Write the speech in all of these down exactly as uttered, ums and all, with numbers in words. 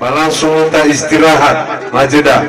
Langsung kita istirahat, ma jeda.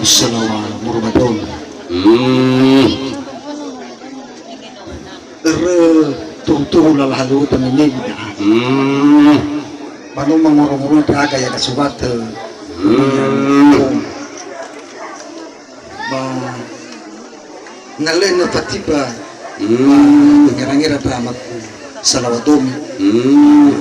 Assalamualaikum warahmatullahi. Hmm. Ere tuhu-tuhu lala halu'u tanenegu da'a. Hmm. Ba no mangoro-ngoro ndra'aga ya dasuwatö. Hmm. Ba na lö na fatiba. Hmm. Ngera-ngera ta amaku salawa domi. Hmm.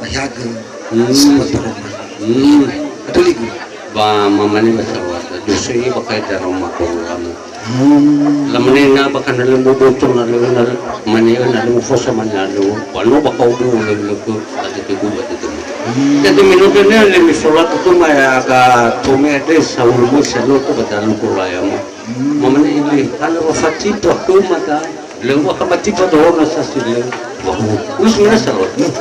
Ba hiagö. Hmm. Sawa taroma. Hmm. Adoligu. Ba mamane ba sawa. Dosa ini ba kai daroma ko ulama. Hmm. Lamane na ba kana lö muboto na lö na mane na lö mufosa mane na lö. Ba no ba kau bu lö lö ke, ba te ke bu ba te te. Hmm. Jadi menurut dia le misolat tu ma ya ka tome ada sahulu mo selo tu ba dalu ko layama. Hmm. Mamane ini kalau fatiba tu mata lö wa ka fatiba dohona sasi lö. Wah, us mina salat. Hmm.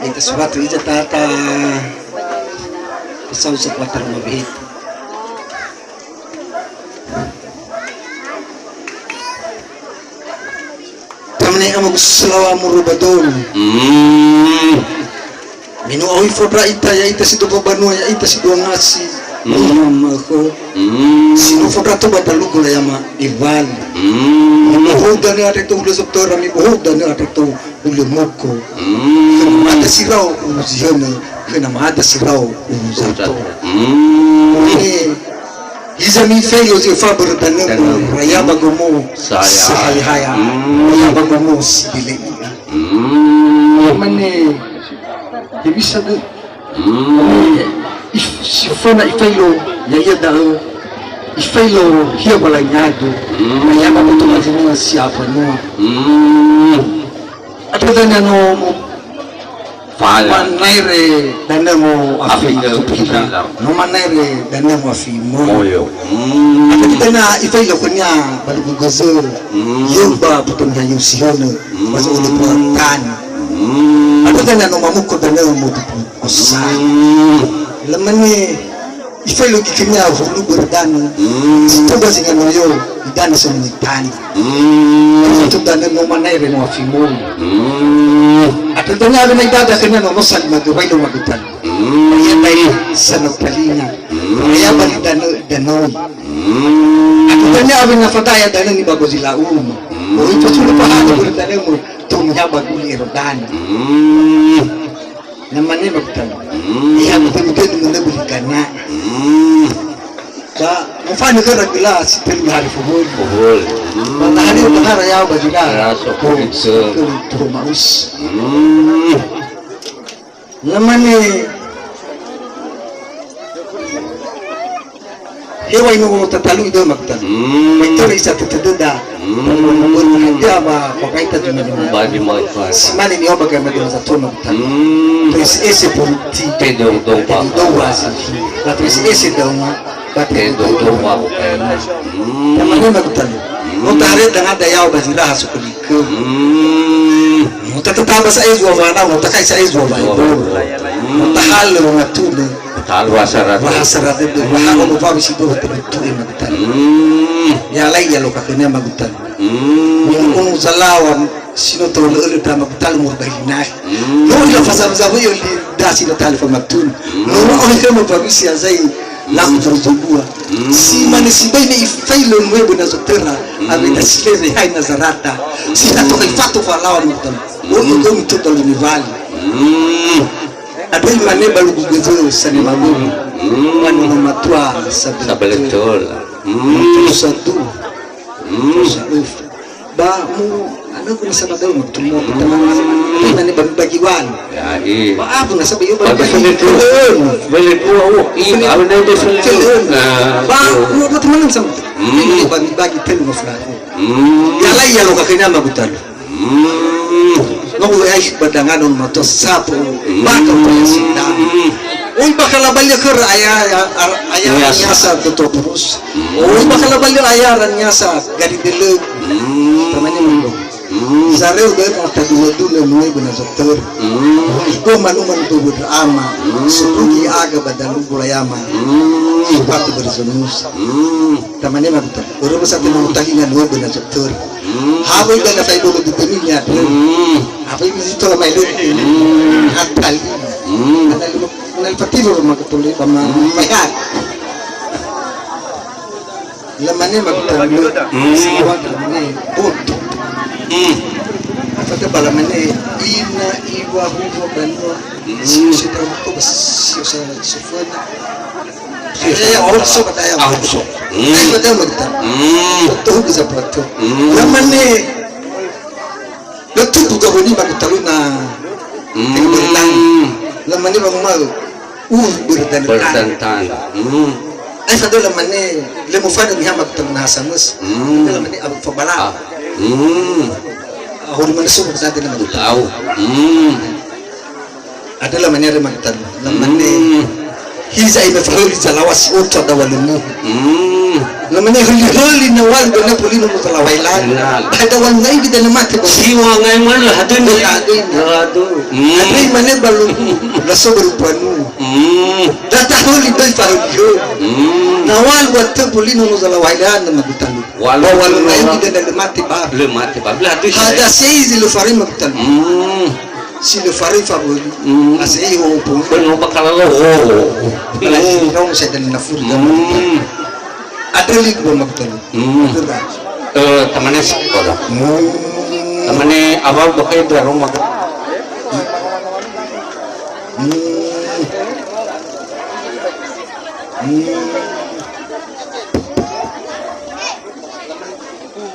Ita surat ija tata. Pesau sekuat rumah bihit. Tamane amagu salawa muru ba dolu. Mm. Minu ahui fondra ita, ya'ita si dua banua, ya'ita si dua ngasi. Mm. Mama ko. Mm. Si no fondra to ba dalugu la yama iwali. Mm. Bohou dania ateto ule sotora mi bohou dania ateto ule moko. Mm. Khöna mada si rao uzi hönö, khöna mada si rao uza to. Mm. Eh, hiza mifailo zi öfa börö danögu, raya ba gomo sahaya-haya. Mm. Raya ba gomo si bele'i. Mm. Mane, hewisa dö. Mm. If-, si föna ifailo, ya'ia da'ö, ifailo hia ba lanyadu, mm, na yama boto mazinua si afanua. Mm. Atau dania no mo-, fala. Manaere dania mo afi, afi, afi, no manaere dania mo afi mo. Moyo. Mm. Atau dania ifailo khönia ba lugu gazö. Mm. Yö ba boto niha yö si hönö, mm, ba zolo buatan. Mm. Atau dania no mamuko dania mo bubu. Osa. Mm. Lamane, ifailo göi khönia hulu börö danö. Mm. Si toba zinga noyo, idana so menitani. Mm. Itu danö no manaere no afi moli. Mm. Atau dania awena idada khönia no nosa lima göi wailo magutan. Mm. Ia dai sana palinga. Mm. Ia bali danö, danö. Mm. Atau dania awena fadaya danö ni ba gozi lauma. Mm. Oh, itu sudah paham börö danö mo, tomiha ba guli ero danö. Mm. Na mane ba gutana. Mm. Iya, betul-betul mengenai beli kana. Mm. Ba, mufani ke ragila si telu hari fuhul. Fuhul. Mm. Ba, tahari utara ya, ba jila. Ya, so, ko, ko, itu. Ko, ko, maus. Mm. Na mane, Heŵa'ae no tatalu'i da'ö, magutalö. Mm. Mai töra isa tötödöda. Mm. Hadia wa, wa kaita zumani. Ba di mai fa. Si mane ni'oba ka madöla zato, magutalö. Mm. Terus ese politi. Te dong dong ba. Te dong dong ba si. La terus ese dong. Ba te dong dong ba. Mm. Tamane, magutalö. Mm. No tare danga dayao ba ziraha sukuli. Mm. No tatataba sa'ae zua wana, no takai sa'ae zua wana. Mm. No tahalö, no ngatulö. Tahalö bahasa Ratu. Bahasa Ratu, mm. Bahasa Ratu, bahasa Ratu, bahasa Ratu, magutalö. Mm. Ya lai ya lo kakenya, magutalö. Mm. Ni ono zalawan, sino tolo ele ta, magutalö, murba hinahi. Mm. No ila fasa zabu yo li dasi no tali famatun. Mm. No ono hema pabisi azai. Laku terus dua. Mm. Si mane sibai me ifailo nue bona zotera, mm, ame da silere hai na zarata. Si tato kai fato falawan mutan. Mm. Oyo gomi to dalu ni vali. Mm. Ada imane balu gugezo sani mabu. Mm. Manu matua sabeletul. Sabeletul. Mm. Satu. Mm. Satu. Ba mu, anu ku nisa badau mu, tumu, mm, pertama, pertama ni bagi-bagi wan. Ya, i. Ba aku nasa bayu bagi-bagi. Bagi-bagi. Beli dua, oh, i, beli, beli dua, oh. Nah, ba, mu, mu teman sama. Mm. Ini bagi-bagi telu ngofla. Mm. Ya lai ya lo kakenya, magutalö. Mm. No ku ai badangan on mato sapu. Mm. Ba ka payasita. Oi bakala bali khöra aya, aya, aya, ya, nyasa tutu terus. Mm. Oi bakala bali aya ran nyasa gari dele. Mm. Tamane manggo. Mm. Zareu be na tadule-dule nue bona dokter. Mm. Igo manu-manu bubur ama. Mm. Sebugi aga badalu bola yama. Mm. Sepatu berzonus. Mm. Tamane magutalö. Ora masa tena mutahingan nue bona dokter. Mm. Hawe dana fai bolo dutemi ni adu. Mm. Apa ini sih tolong main dulu? Mm. Akal. Mm. Ana lu, ana lu fatilo rumah ketuli sama, mm, main. Lamane magutalö. Mm. Siwa lamane. Bot. Mm. Apa tu lamane? Ina, iwa, huwa, banua. Mm. Sio, sio, terbuka, sio, sio, sio, sio. Eh, also kata ya. Also. Hmm. Eh, kata magutalö. Hmm. Tuh bisa pelaku. Hmm. Lamane. Letu buka boni magutalö na. Hmm. Lamane bangun mau. Uh, berdantan. Berdantan. Hmm. Eh, satu lamane. Lemu fana ni hama magutalö na samus. Hmm. Lamane abu fabala. Ah. Hmm. Ahuri mana subuh kata lamane. Tahu. Hmm. Ada lamane are magutalö. Lamane. Hmm. Hiza ime fahöli zalawa si oto ada walunu. Hmm. Lamane höli-höli na walu gana polino no zalawa ilan. Nah. Ada walu ngai bida na mate ba. Siwa ngai mana hadun. Hadun. Aduh. Hmm. Ada imane balu. Laso baru panu. Hmm. Data höli bai fahöli-höli. Hmm. Na walu atö polino no zalawa ilan na magutalö. Walu, walu ngai bida na mate ba. Le mate ba. Bila hadun. Hada seizi le fare magutalö. Hmm. Si le fare faböli. Mm. Asei ho pun. Beno bakala lo. Oh. Ala si rong saya dan nafur dan. Mm. Ada li gua magutalö. Mm. Ada ba. Eh, tamane sekolah. Mm. Tamane awal bakal darong magutalö. Mm. Mm.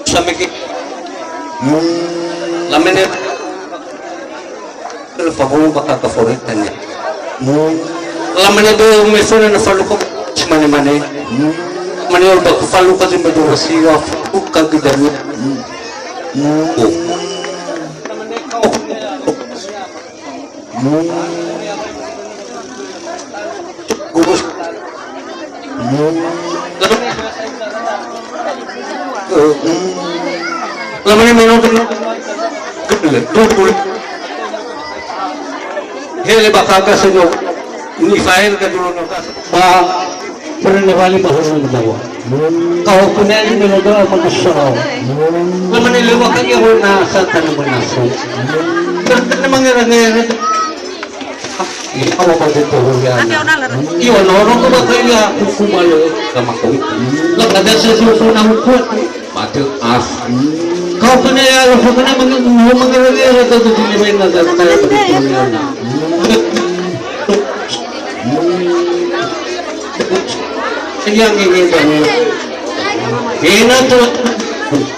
Samiki. Hmm. Lamene. Lupa bulu bakal kaforitan ya. Hmm. Lamene do mesona na faluko mane-mane. Hmm. Mane ba faluko di medurasi wa faluko gidani. Hmm. Hmm. Oh. Hmm. Gurus. Hmm. Lamane meno. Hele bakaka senyo. Ni fael ka dulu no kas. Ba. Pernah wali bahwa bawa. Kau punya ini melo doa manusia. Lamane lewa kali ya wena satan menasai. Terkena mengera-ngera. Awa ba de tohoriana. Iwa noro ko ba kailia hukum alo kama koi. La kada se su su na hukum. Mate as. Kau kena ya lo kena mengere mengere ta tu ni wena ta ta ba de tohoriana. Yang ini dah. Ena tu,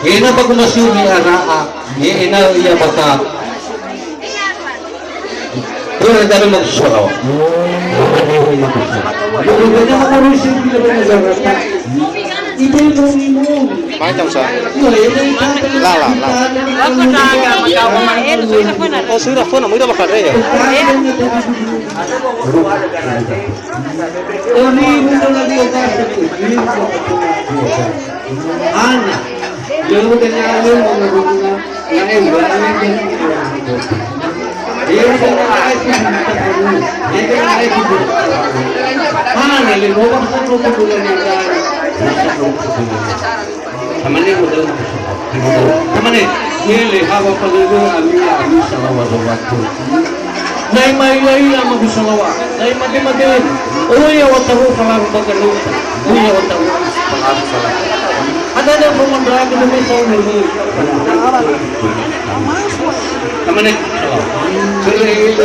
ena ba kuma suri araa. Ena ia baka. Börö dame makusora. Börö dame makusora. Main tau sa. La, la, la. Oh, sudah phone, mudah bakal ya. Ana. Tamane modal. Tamane, hele hawa palulu amia amisa lawa lawatu. Nai mai lai ama busalawa. Nai made made. Oya wataru falaru bagaru. Oya wataru falaru falaru. Ada ada pemandangan demi tahun ini. Tamane. Kere itu.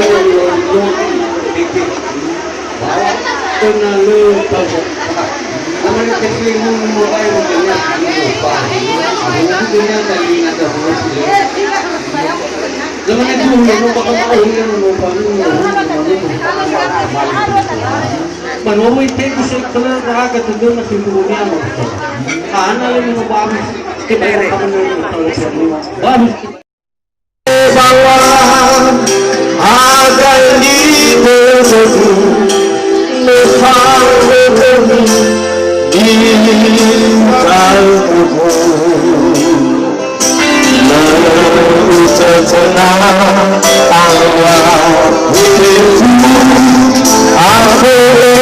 Kena lö tau. Namanya kecil mu mulai bertanya. Namanya dulu yang mau bakal tahu yang mau bakal tahu. Manowi teku sekele raga tegena sembunyian. Ana le mau bagus. Kebere. Bagus. Bawa agai di bojogu, mefa'okhömi di kalbugu. Lö utötöna awa'u fefu, abö'ö.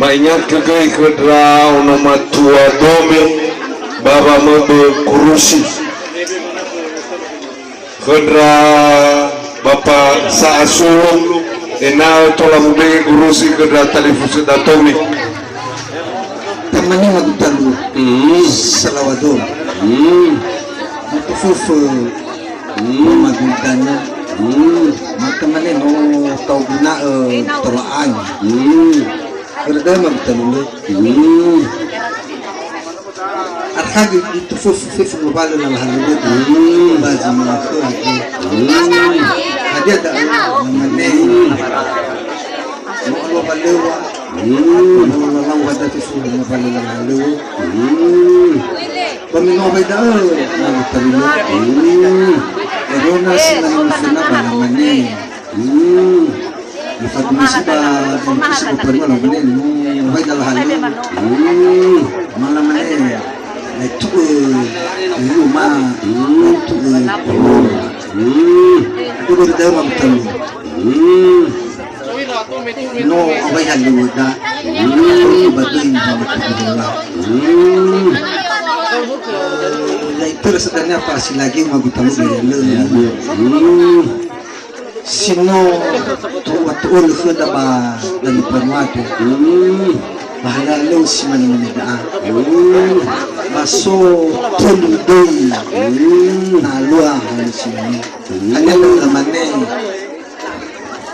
Ingatke göi khö ndra ono matua Dome ba wamöbö gurusi. Khö ndra Bapa Sa'asulu, ena'ö tola mubege gurusi khö ndra talifusö Datomi. Tamane magu talu. Mm. Salawado. Mm. Magu fufö. Mm. Magu dania. Mm. Maka mane no tau guna'ö tola'angi. Mm. Khö ndra magu talu le. Mm. Arhagi itu fefu fefu ngobalo la lahan lulu. Hmm. Bazi ma khö agi. Hmm. Hadia da mane. Mo lo balewa. Hmm. Mo lo lau hada fefu ngobalo la lahan lulu. Hmm. Ba mino bai da. Ngobalo. Hmm. Erona si mane mufena ba mane. Hmm. Ifadumisi ba, ba, ba, ba, ba, ba, hmm. Wai dalah halu. Hmm. Malam ini. Naik tu'ö. Ayo, ma. Hmm. Naik tu'ö. Hmm. Itu baru tahu, Bang, betul. Hmm. No, wai halu da. Hmm. Baru baru ini, Bang, betul. Hmm. Ya, itu rasanya apa, si lagi, Bang, betul. Ya, ya. Hmm. Si no to'oa to'olö khöda ba danö mbanua andre. Mm. Ba halöŵö si mane-mane da'a. Mm. Ba so tölu döi. Mm. Na alua halöŵö si mane. Mm. Hadia döi lamane.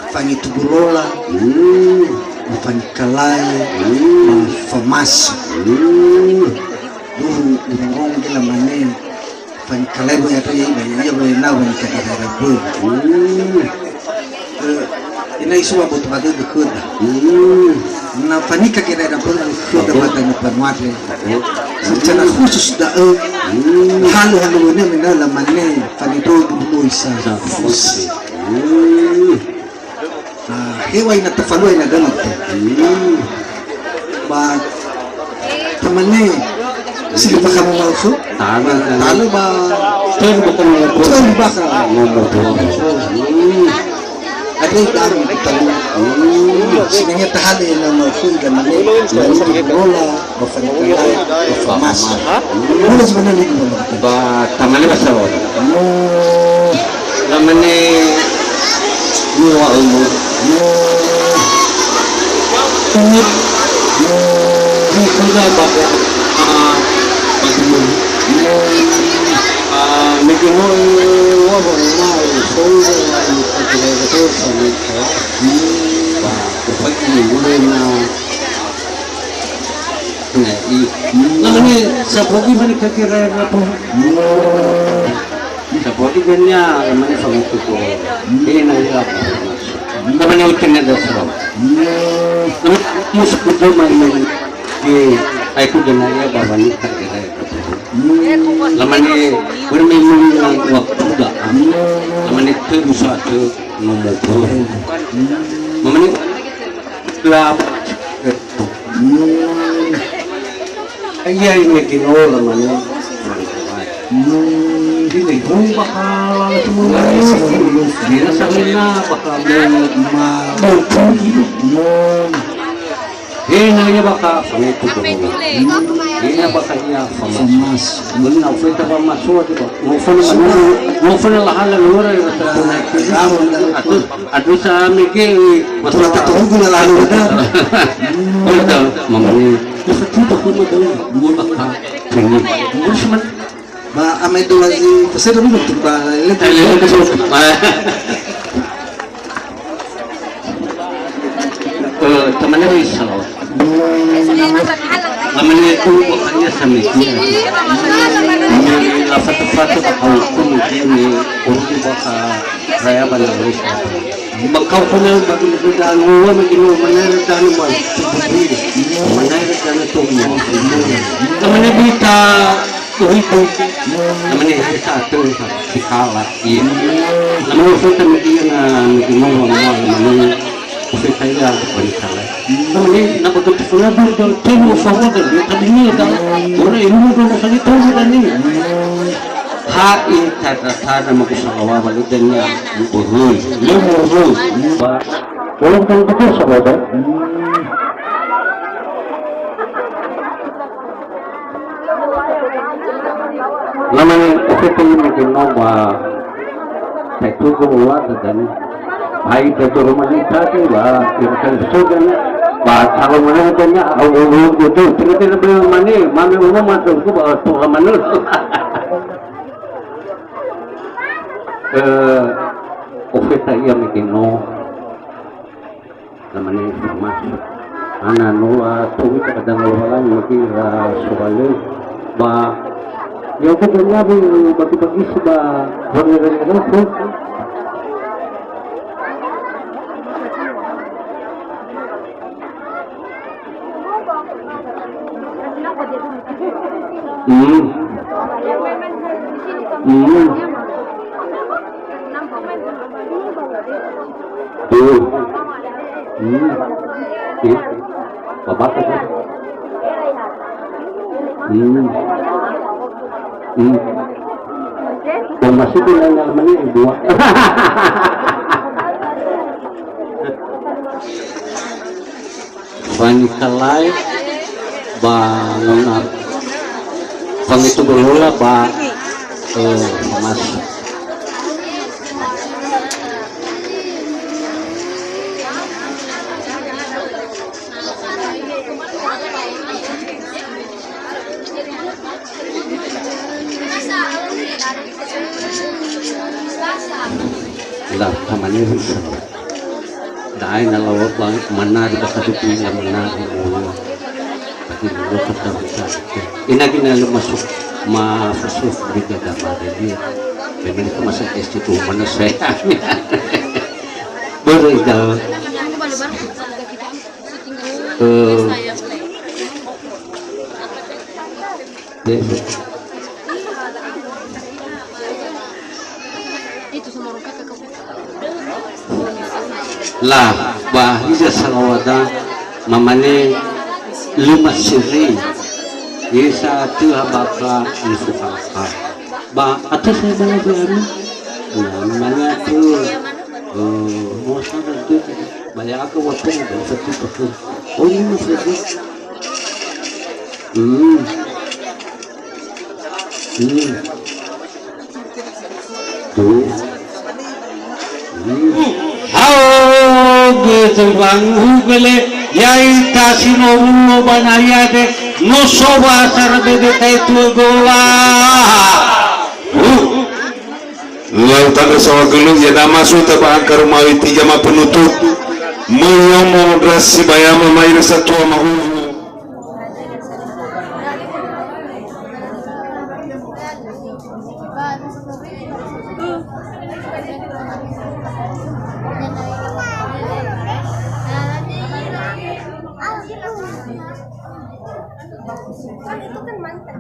Fangi tugu lola. Mm. Ba fangi kalae. Mm. Ba famaso. Mm. Duhu, duhu ngombe lamane. Fanikha lae böi atö ya'ia, ba ya'ia böi na fanikha geraera böi. Hmm. Eh, ina isu wa boto badödö khöda. Hmm. Na fanikha geraera böi khöda ba danö mbanua andre. Hmm. Secara khusus da'ö, hmm, halö-halöŵönia me na lamane fanidoi bulu-bulu isa. Sa fusi. Hmm. Ah, heŵa'ae na tafalua ina döi. Hmm. Ba tamane si lima kamu mau fu? Tanö, tanö. Tanö ba. Tölu bakal mau fu. Tölu bakal. Mau fu. Hmm. Ada yang tahu kita. Hmm. Sinenge tahale ina mau fu ina mane. Mau fu bola. Ba fanikha lae, ba famasa. Mula sebenarnya gitu. Ba tamane ba sawa. Mo. Lamane mua umu. Mo. Tengit. Mo. Mo. Mo. Ah, mege mo wa ba ma so. Mo. Ba, ba ini mulai na. Nah, i-, lamane sabogi mane kaki raya rapo. Sabogi gania lamane fangutuko. Ina ya. Lamane utene dasro. Mus kudo mane di aiku genia ya bawani kaki raya rapo. Lamane bermain waktu dah. Lamane terus ada nomor. Lamane la Hmm. Iya, ini kino lamane. Hmm. Ini rumah halal semua. Ini samina bakal mau. Hmm. Ini ya bakal itu. Ini bakal ya famas. Famas. Benar, kita famas semua tu. Mau fana, mau fana lahan luar ya. Aduh. Aduh, sa mege, wi. Masalah tak tahu guna lalu dah. Udah, mamanya. Masa kita pun mau tahu, gua bakal. Ini. Gua cuma. Ba, ama itu lagi, saya dulu tuh, ba, ini. Eh, ini tuh. Eh, temannya Rizal. Lamane itu bukannya sama dia. Ini lafat-lafat bakal hukum dia ni, urut bakal raya bana Rizal. Bakal punya bagi kita anu, bagi lu mana dan buat. Mana dan tu. Lamane bita Tuh itu. Namanya satu, sikala. Iya. Namanya sultan dia na, na, namanya sultan ya, bukan salah. Namanya, na betul pula dia, dia, dia mau sama kan, dia tadi ni dah. Orang ilmu dia mau sakit tahu kan ni. Hai, tata, tata, mau ke Sarawa, balik dan ya, buhul. Dia buhul. Orang tahu betul sama kan? Lamane ofete ini ke no ba tai tugu wa tadi. Hai ke tu rumah ni tadi ba kira kan sudah ni ba kalau mana tanya au au itu cerita lebih mani mami umum masuk tu ba tu mana. Eh, ofeta ia mungkin no. Lamane sama. Ana nola tuwi kadang lawalan mungkin ra soalnya ba ya aku punya bagi-bagi sebab warga-warga. Hmm. Hmm. Tuh. Hmm. Ih. Bapak tuh. Hmm. Hmm. Bông masih punya nama ni dua. Wanita lae ba nona wangitu bolola ba, eh, Hamas. La, tamane risa. Da'e na lawa ba manari ba satu pila manari mono. Tapi lo kata bisa. Ina gina lo masuk ma masuk di gada mare dia. Memang itu masa S D tu mana saya. Boleh dah. Eh, La, ba hiza salawada mamane lima siri. Yesa tu habaka Yusuf apa. Ba atas saya bala bala. Nah, mamane tu. Oh, mau sana tu. Banyak aku waktu ni, satu, satu. Oh, ini masih ada. Hmm. Hmm. Tuh. Hmm. Hao, betul bang, hubele, yai tasino ulo banayade, no soba sarbede taitu gola. Huh. Lau tanö saohagölö ia dama sota ba angka rumah iti jama penutup. Möi yomo ndra sibayama maira satua mahulu. Kan itu kan mantan.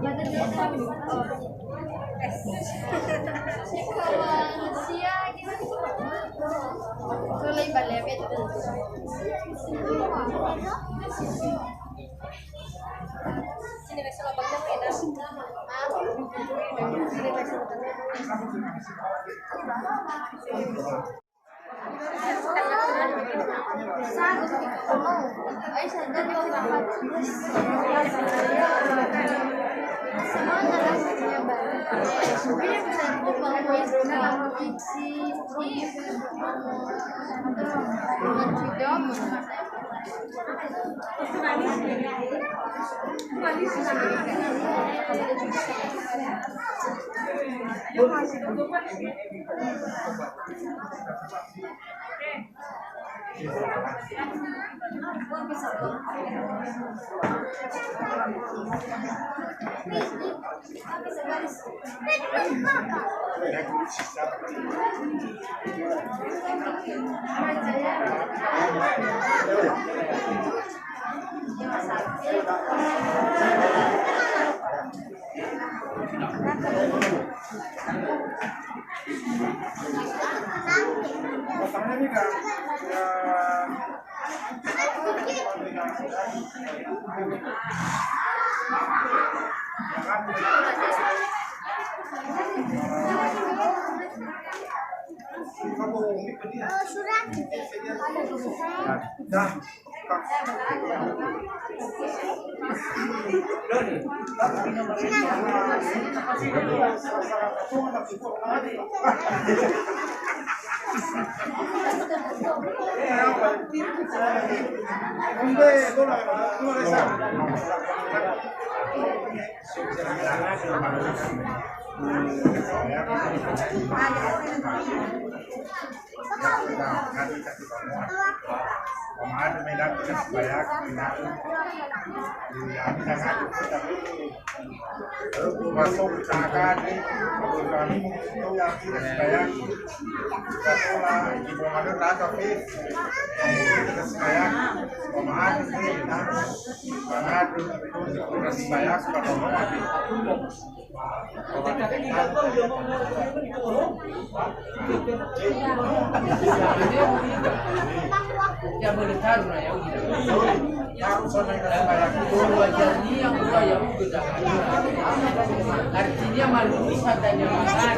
Artinya malu wisatanya mahal.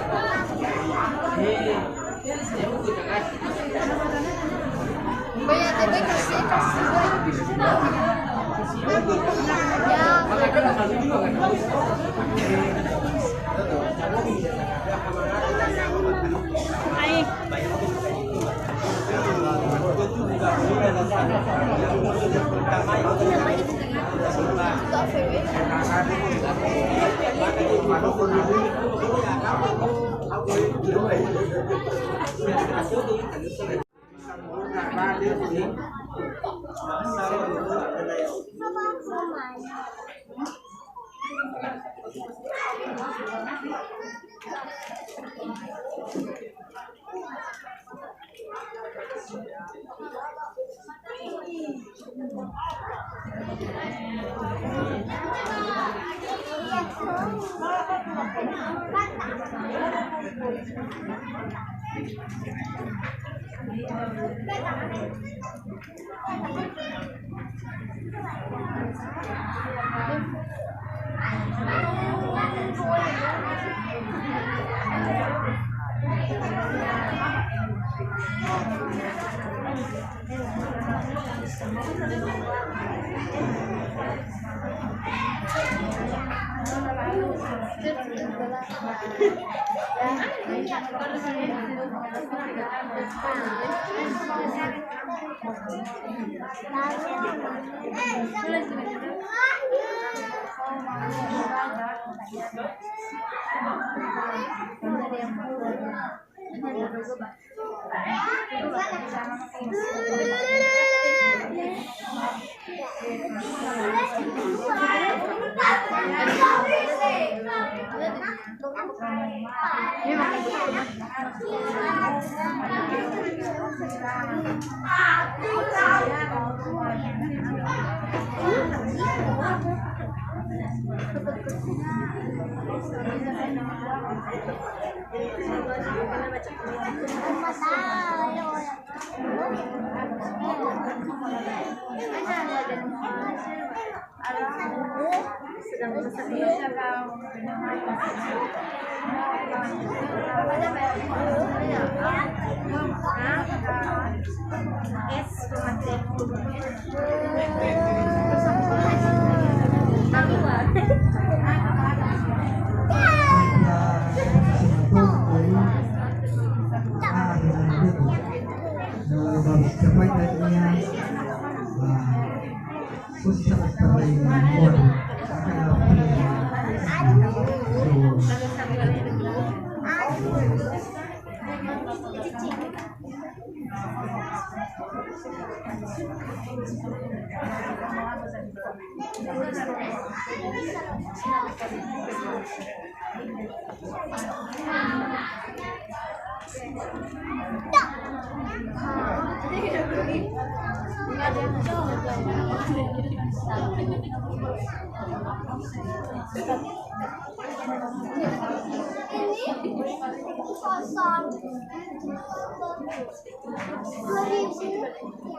Eh, ya udah kan. Banyak tebe kasih kasih. Ya. Hai.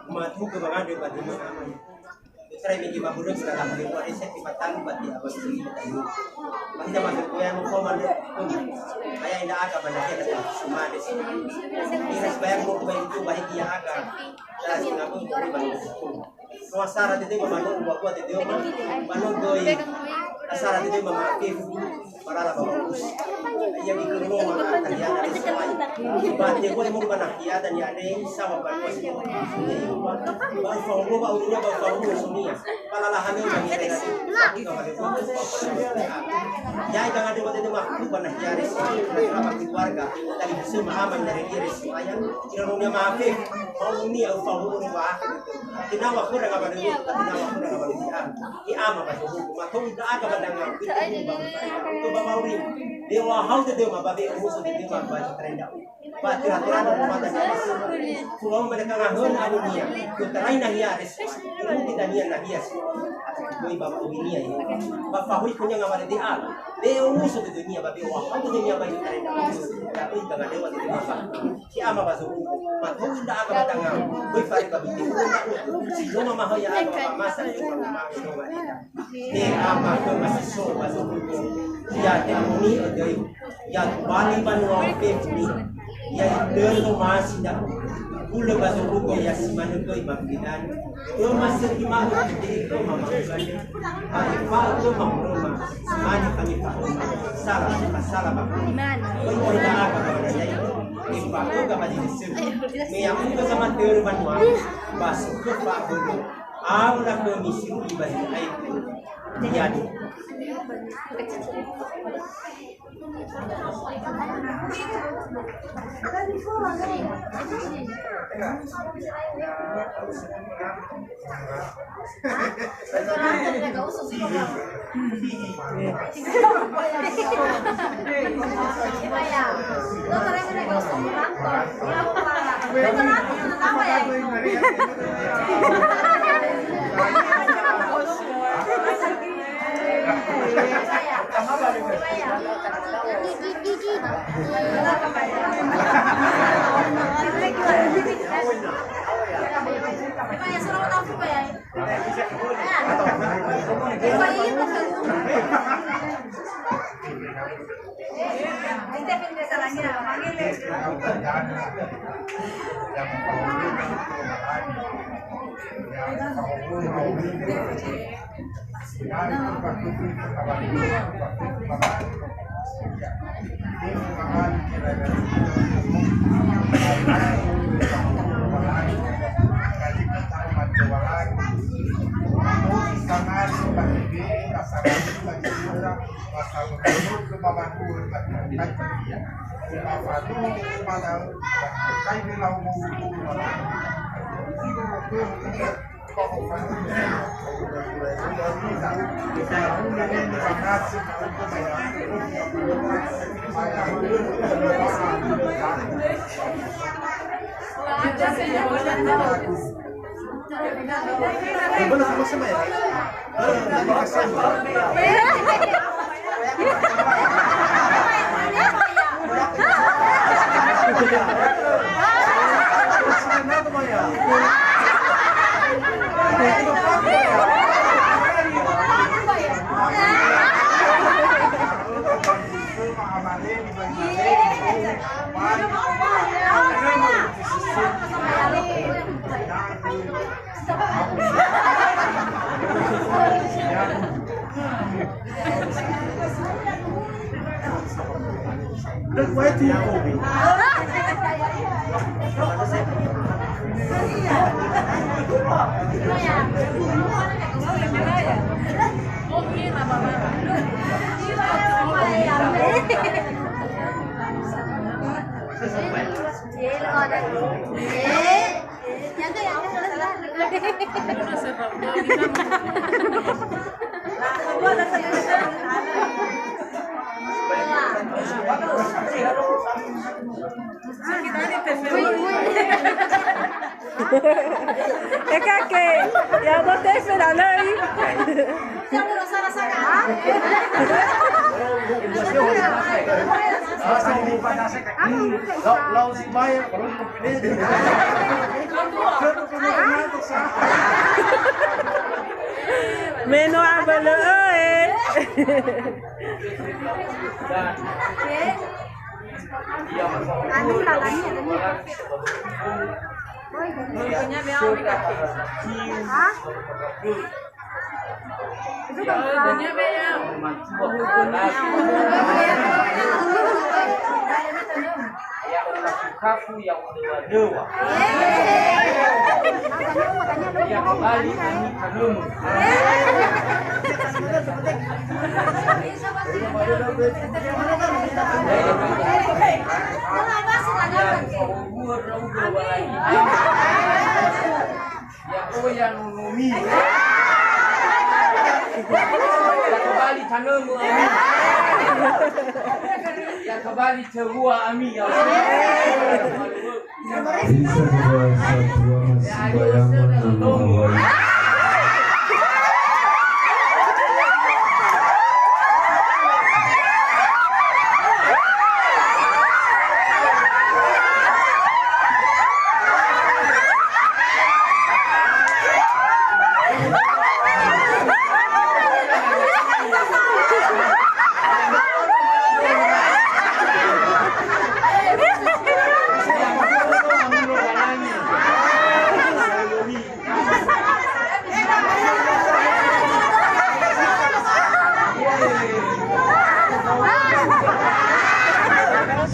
Matu ke bangade bati makanan. Putra mege babureng sudah tak boleh buat reset di batang bati apa sih. Masih dapat berkoya mau kau mana? Ayah indah agak banyak ya kata semua di sini. Ini sebayang mau kau itu baik dia agak. Terus kenapa kau balik? Asara dede ma manogu, ba bua dede ma manogu, asara dede ma ma'afefu, barala ba ma'us. Ia bikin rumah kalian dari semai. Ba te boleh mau bana kia dan ya ada sama ba bua semua. Ba faulu ba urunya ba faulu semua. Palala hanu ba kita. Ya ikan ada buat dede ma aku bana kia dari semai. Keluarga dari semua aman dari dia dari semua. Ira rumah ma'afefu. Mau ini au faulu ba. Tenaw̃a khöra ngawalö, tenaw̃a khöra ngawalö. He ama ba zorugo, matou ndra'aga ba danga, ba mauri. Be'ohahau dödöma, ba be'omuso dödöma, ba zaterai ndra'o. Ba tera-tera ndra'o mata ndra'o. Tulau mereka ngahön anunia, götarai nahia Yesus. Irugi dania nahia Yesus. Böi ba maurinia, ba fahoi khönia ngawalö de'a. Be'omuso dödönia, ba be'ohahau dödönia, ba zaterai ndra'o. Da'ö igangadöwa dödöma. Si ama ba zorugo, matou ndra'aga ba danga, böi fare ba bite, böi ndra'o, si no mamahaö ya'aga ba masa, si no mamahaö ya'aga. He ama khöma si so ba zorugo, ya te'amoni'ö döi, ya tobali banua ofefuni, ya itörö masi ndra'o, hulö ba zorugo ya si manö göi ba gulidanö. Öma sökhi ma'ö te'e öma ma'ögane. Ba efa'ö öma horöma. Mane fanifa'öma. Sala, sala ba. Oi, oi, da'a ba, ba, ba, yai. Efa'öga ba zi sökhi. Me ya'ugö zamatörö banua. Ba sokö fa'abölö. Au lakhömi sirugi ba zi aetu. Yadu. Ekake, ya bote fela lai. Lau, lau si bayar, baru. Meno abölö, eh. Anu lalani, anu. Hah? Ya'o kafu-kafu, ya'o döwa-döwa. Ya'o bali ami tanömö. Ya'o ya nonomi. Ya kobali tanömö ami. Ya kobali töwua ami. Ya.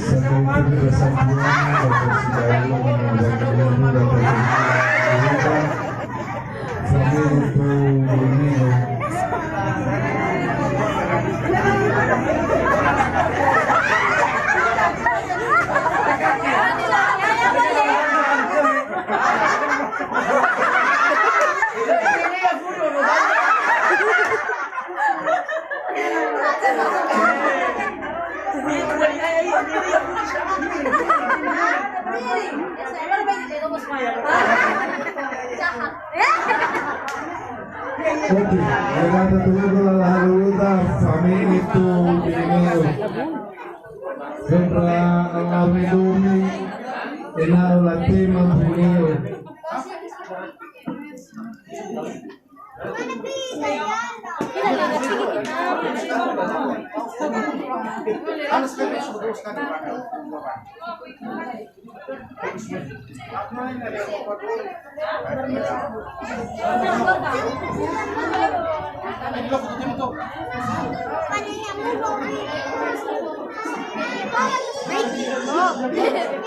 Bisa juga satu sama sembayangan dulu. Oke, ya, kata dulu kalau lalu udah, kami itu ini. Sembra alami dumi, ena'ö latema mbunio.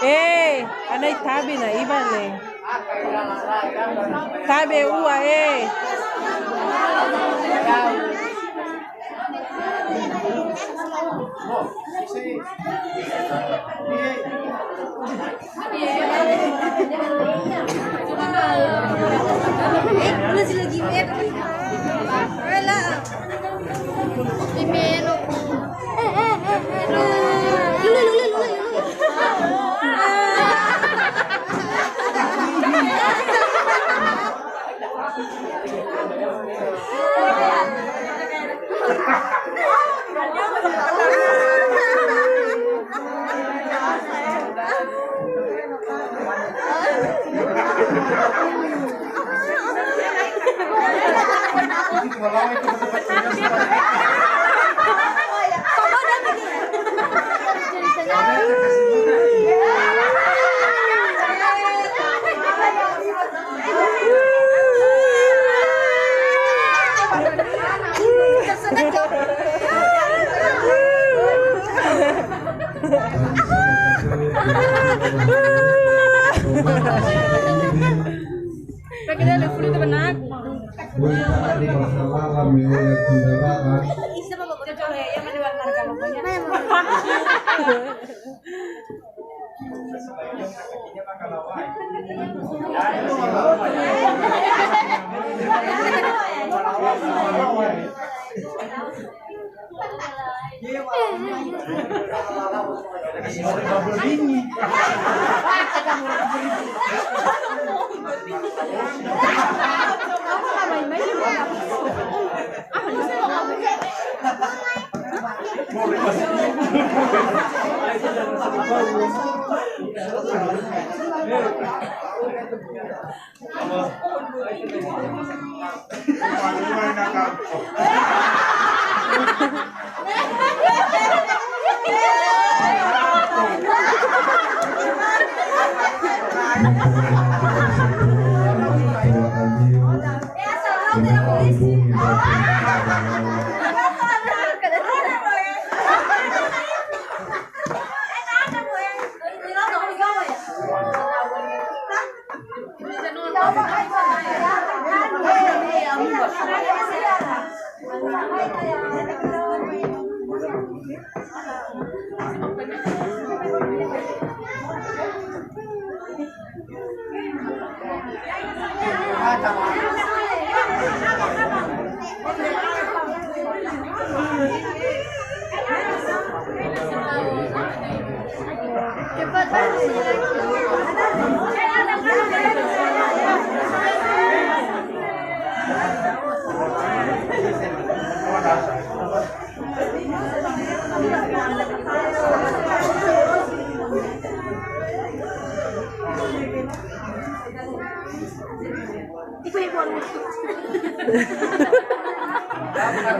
Eh, anai tabe na ibale. Tabe ua, eh.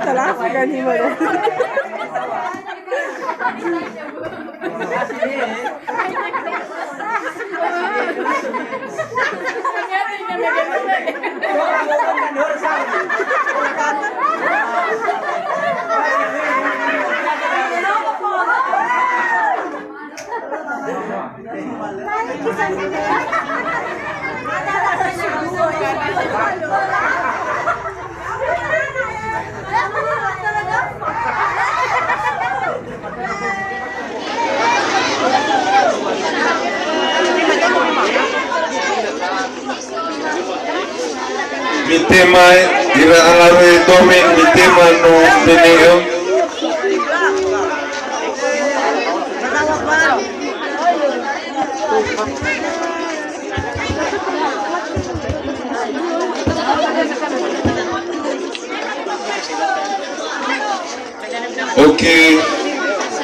Telah kan ini baru. Mitema ira alawe domen mitema no bene'ö. Oke.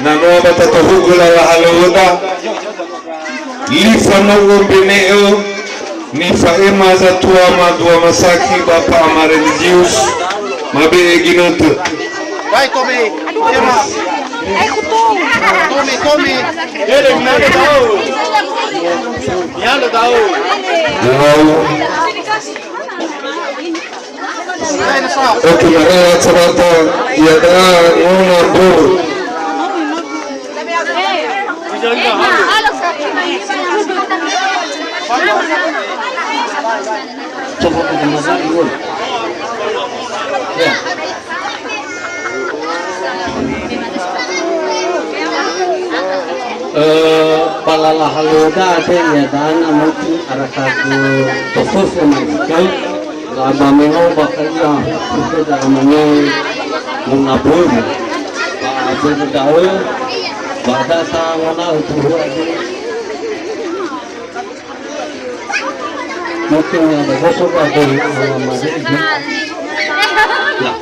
Na noa ba tatohugö lala halöwöda. Li fano'ö mbene'ö, nifa'ema zatuama dua masaki ba pa'ama religius, mabe'e ginötö. Dai, Tomi. Tomi, Tomi. Ele, mialö da'ö. Mialö da'ö. Wow. Oke, ma'ila sabata, iada'a nona mboru. Eh, ba lala halöwöda ate iada'a na mungkin arakagu tofus ya ma'isikau. Laba meno ba khalia, sudah da'a mane munabun. Ba bö'ö da'ö, ba dasa ngona utuhu ade. Mungkin ya, ba bosok ade, mama ade. Ya.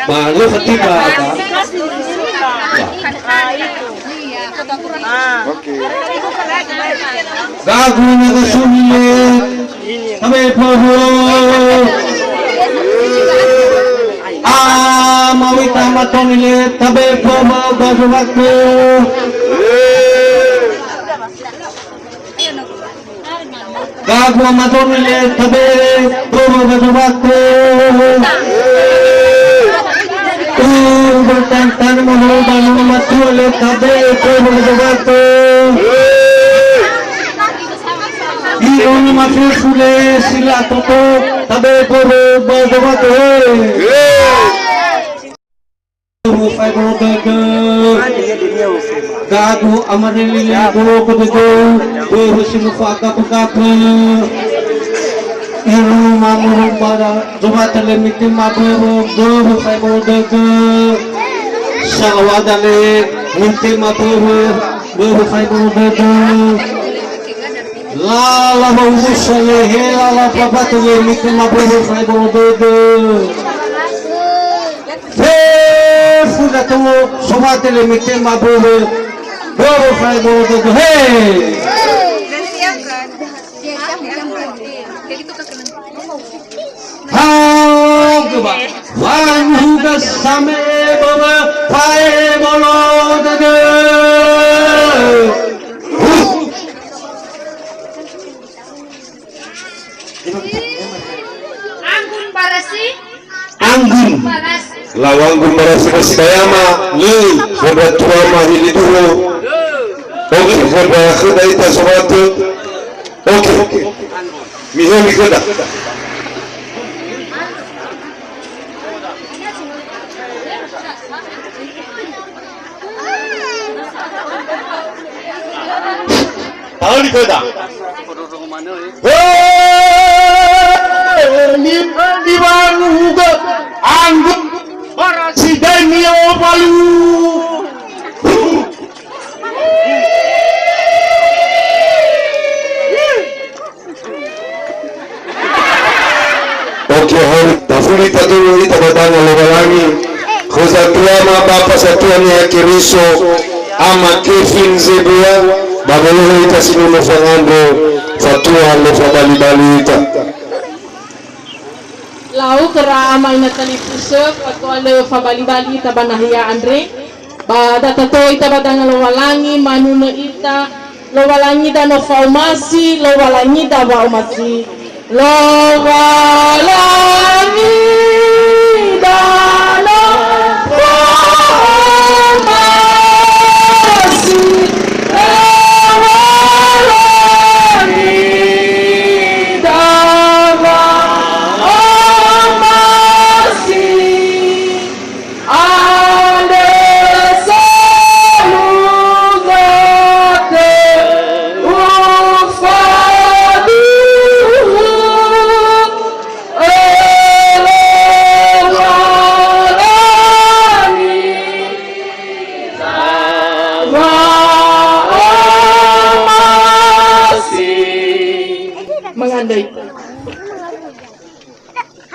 Ba lö fatiba, ba. Ya. Oke. Gagu na gasuni le. Tabe poho. A mawita matoni le tabe poho ba zowaktu. Gagu matoni le tabe poho ba zowaktu. Uhu bertantang moho ba nunu matua le tabe poho ba zowaktu. Iro ni mafefu le sila toto, tabe boro ba zowaktu he. Boro fai boro dödö. Gagu amareli le boro ko dödö, boro si mufa gapu-gapu. Iro mamuru ba zowaktu le mitema boro, boro fai boro dödö. Sawada le mitema boro, boro fai boro dödö. Lala waurusa le, he lala fabatu le, mitema boro fai boro dödö. Fefu dato sowate le mitema boro, boro fai boro dödö. He! Hau geba, wanuhuga same'e boro, fai boro dödö. Anggun Barasi. Anggun. Barasi. Lau Anggun Barasi, Barasi Bayama, le, Hendra Tuama, Hili Duho. Oke, Hendra khöda ita sowate. Oke. Mihaogö khöda. Taöli khöda. He! Ni, ni wanu huga anggun bara sidai nio balu. Itaduhu ita ba danga Lowalangi, khö Zatuama Bapa Satua Niha Keriso, Ama Kevin Zebua, ba wolohe ita si no fangandrö, fatua lö fabali-bali ita. Lau khöra ama ina talifusö, fatua lö fabali-bali ita ba nahia andre. Ba da tatoi ita ba danga Lowalangi, manunö ita, Lowalangida no fa'omasi, Lowalangida wa'omasi. Lowalangida no fa'omasi, Lowalangida wa'omasi. Andre saluga te ufaduhu, ele Lowalangi, wa'omasi. Mangandai.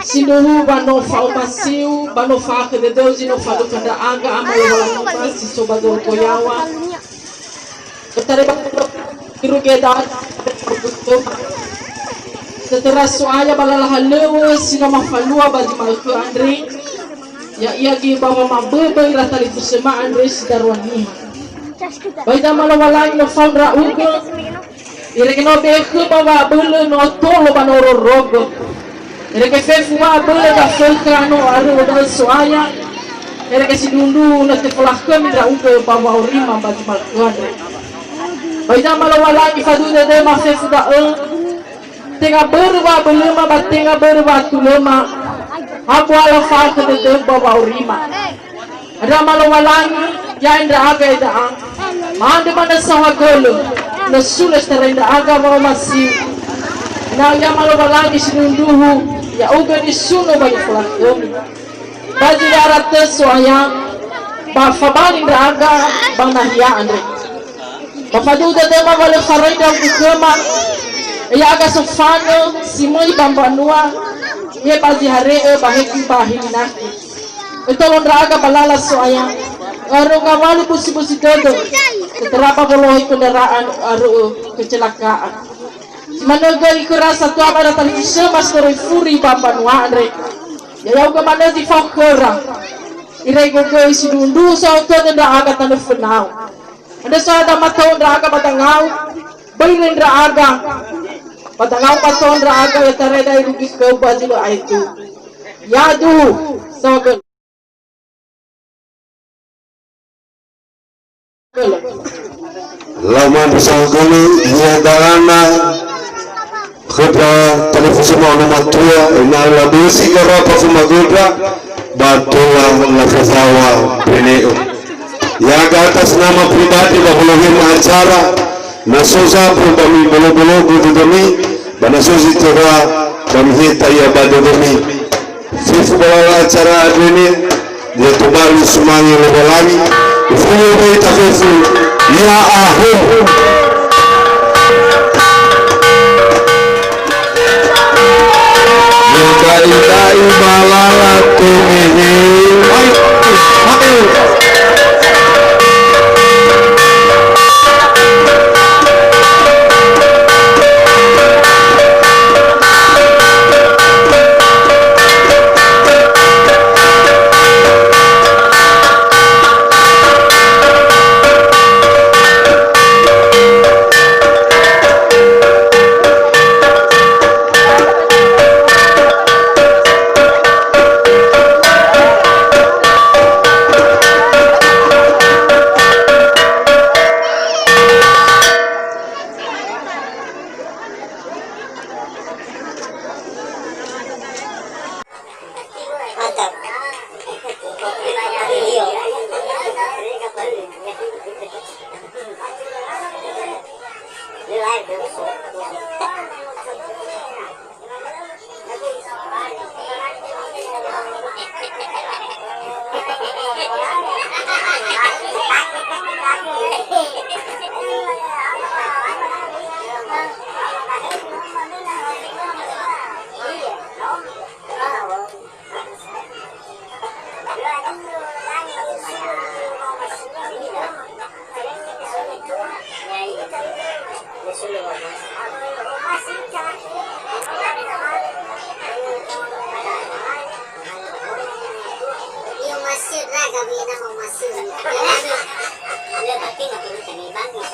Sindruhu ba no fa'omasiu, ba no fa'akhö dödöu zi no fadökhö ndra'aga, Ama Lowalangi, ba si so ba zorugo yaŵa. Ötareba irugi da'ö, Tötöra So'aya ba lala halöŵö si no mafalua ba zi ma'ökhö andre, ya'ia göi ba wamaböbö ira talifusöma andre si darua niha. Ba ida Ama Lowalangi no fao ndra'ugö, Irege no be'e khöma wa'abölö no atolo ba no ororogö. Irege fefu wa'abölö ba fökha no arö'ö da'ö So'aya. Irege sindruhu na tefolakhömi ndra'ugö ba wa'aurima ba zi ma'ökhö andre. Ba ida Ama Lowalangi faduhu dödöma fefu da'ö. Tenga börö wa'abölöma ba tenga börö wa'atulöma. Ha buala fa'akhö dödöu ba wa'aurima. Andrö Ama Lowalangi, ya'e ndra'aga eda'a. Ma'andrö manö saohagölö, nösulö sitarai ndra'aga wa'omasiu. Ena'ö ya Ama Lowalangi sindruhu, ya'ugö nisuno ba nifolakhömi. Ba zi ya'ara tö So'aya, ba fabali ndra'aga ba nahia andre. Ba faduhu dödöma wa lö faröi ndra'ugö khöma, ya'aga sofanö si möi ba mbanua, he ba zi hare'ö ba he göi ba hilinaki. Ötolo ndra'aga ba lala So'aya. Arö'ö ngawalu busi-busi dödö. Tötöra ba wolohe kendaraan arö'ö kecelakaan. Si manö göi khöra satua ba ira talifusöma si toröi furi ba mbanua andre. Ya'ugö manö zi fao khöra. Irege göi sindruhu saohagölö ndra'aga tanö fönau. Andrö sa da matao ndra'aga ba dangau. Böi re ndra'aga. Ba dangau matao ndra'aga ya tareda irugi khöu ba zi lö aetu. Yaduhu, saohagölö. Lau ma'andrö saohagölö, ia dalana khöndra talifusöma ono matua, ena'ö labösi garapa fumagöndra, ba tola lafazaŵa mbene'ö. Ya'aga atas nama pribadi ba wolohe ma acara, na so zambö ba mibolobologu dödömi, ba na so zi töra ba miheta ia ba dödömi. Fefu ba lala acara andre, ya tobali sumange Lowalangi, ufu'u ita fefu, ya'ahowu. Da'i-da'i ba lala temehe. Io masih lah, gawe nama masih. Lebih tinggi, tinggi, tinggi, bangkit.